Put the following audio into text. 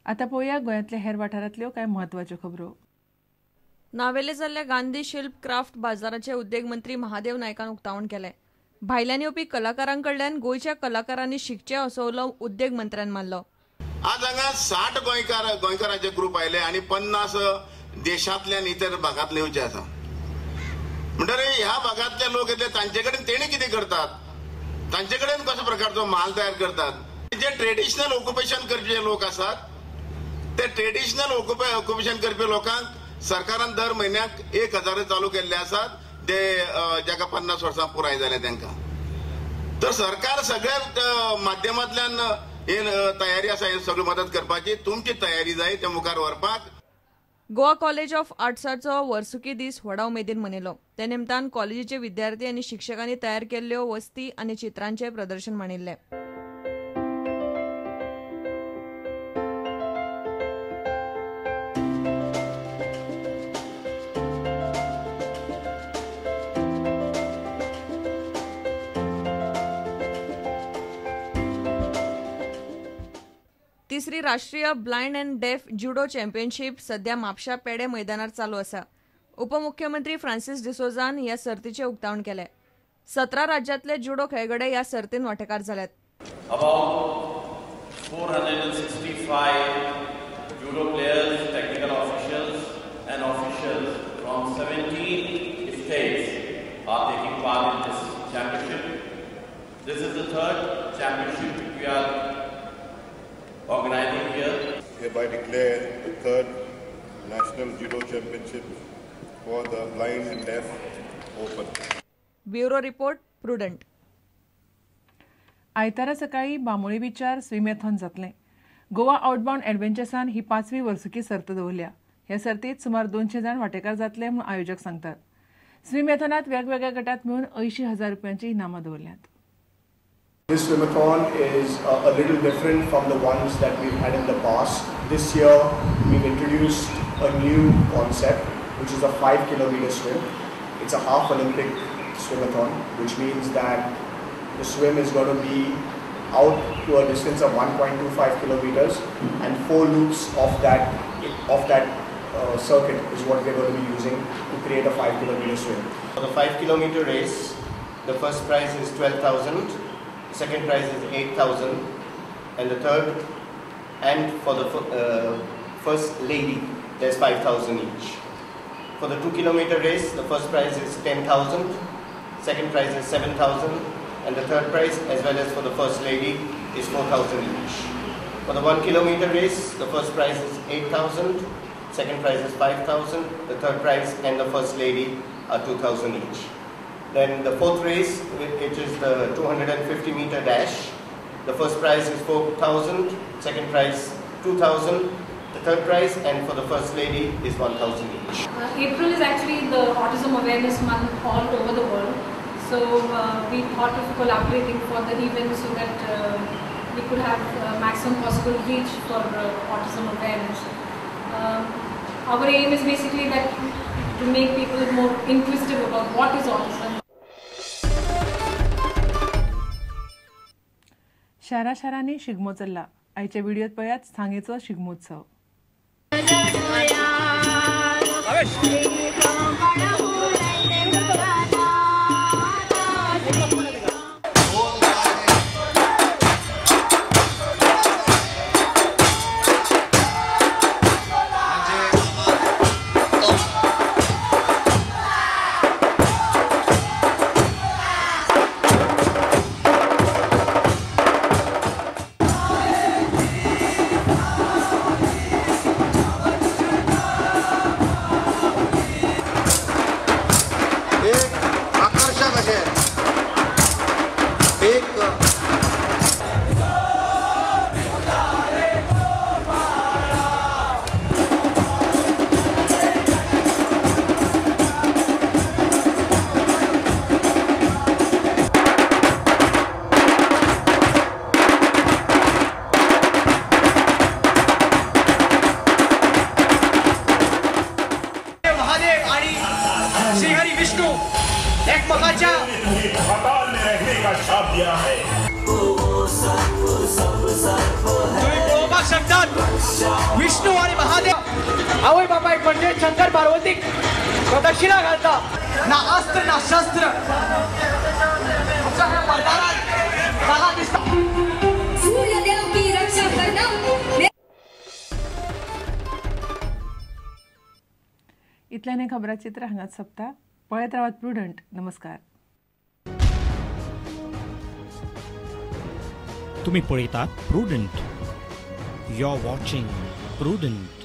आतां पळोवया गोंयांतल्या हेर वाठारांतल्यो कांय म्हत्वाच्यो खबरो. नावेले जाल्ल्या गांधी शिल्प क्राफ्ट बाजाराचे उद्देग मंत्री महादेव नायकान उक्तावण केलें. भायल्यान येवपी कलाकारां कडल्यान गोंयच्या कलाकारांनी शिकचें असो उलो उद्देग मंत्र्यान मारलो. आज हांगा 60 गोंयकारांचे ग्रुप आयले आनी 50 देशांतल्यान इतर भागांतले येवचे आसा. म्हणटकीर ह्या भागांतले लोक येतले, तांचे कडेन तेणी कितें करतात, तांचे कडेन कसो प्रकारचो माल तयार करतात. जे ट्रेडिशनल ऑक्युपेशन करपी लोक आसात ते ट्रेडिशनल ऑक्युपेशन करपी लोकांक सरकारान दर म्हयन्याक 1000 चालू केल्ले आसात, ते जाका 50 वर्सां पुराय जाले तांकां. तर सरकार सगळ्या माध्यमांतल्यान हे तयारी आसा, हे सगळी मदत करपाची तुमची तयारी जाय ते मुखार व्हरपाक. गोवा कॉलेज ऑफ आर्ट्साचो वर्सुकी दीस व्हडा उमेदीन मनयलो. ते निमतान कॉलेजीचे विद्यार्थी आनी शिक्षकांनी तयार केल्ल्यो वस्ती आनी चित्रांचें प्रदर्शन मांडिल्लें. तिसरी राष्ट्रीय blind and deaf judo championship सध्या म्हापशा पेडे मैदानार चालू आसा. उपमुख्यमंत्री फ्रांसिस डिसोजान ह्या सर्तीचें उक्तावण केलें. 17 राज्यांतले जुडो खेळगडे ह्या सर्तीन वांटेकार जाल्यात. About 465 judo players, technical officials and officials from 17 states are taking part in this championship. This is the third championship we are organizing here. Hereby declare the third National Judo Championship for the blind and deaf open. Bureau report, Prudent. आयतारा सकाळी बांबोळी बिचार स्विमॅथॉन जातलें. Goa outbound एडवेंचर्सान ही 5वी वर्सुकी सर्त दवरल्या. ह्या सर्तीत सुमार 200 जाण वांटेकार जातले म्हूण आयोजक सांगतात. स्विमॅथॉनात वेगवेगळ्या गटात मेळून 80,000 रुपयांची इनामां दवरल्यात. This swimathon is a little different from the ones that we've had in the past. This year we've introduced a new concept, which is a 5-kilometer swim. It's a half Olympic swimathon, which means that the swim is going to be out to a distance of 1.25 kilometers, and 4 loops of that circuit is what we're going to be using to create a 5-kilometer swim. For the 5-kilometer race, the first prize is 12,000. Second prize is 8,000, and the third, and for the first lady, there's 5,000 each. For the 2-kilometer race, the first prize is 10,000, second prize is 7,000, and the third prize, as well as for the first lady, is 4,000 each. For the 1-kilometer race, the first prize is 8,000, second prize is 5,000, the third prize and the first lady are 2,000 each. Then the fourth race, which is the 250-meter dash, the first prize is 4,000, second prize 2,000, the third prize, and for the first lady is 1,000 each. April is actually the Autism Awareness Month all over the world. So we thought of collaborating for the event so that we could have maximum possible reach for autism awareness. Our aim is basically that to make people more inquisitive about what is autism. शारा शारांनी शिगमो चल्ला. आयच्या व्हिडियोत पळयात सांगेचो शिगमोत्सव. विष्णू आणि महादेव आवय बापायक म्हणजे शंकर पार्वतीक प्रदक्षिणा घालता. ना अस्त्र ना शस्त्र दिसता. सूर्यदेव की रक्षा करना. इतल्याने खबराचित्र हांगाच सोंपता. पळयत रावात प्रुडंट. नमस्कार. तुम्ही पळयतात Prudent. You are watching Prudent.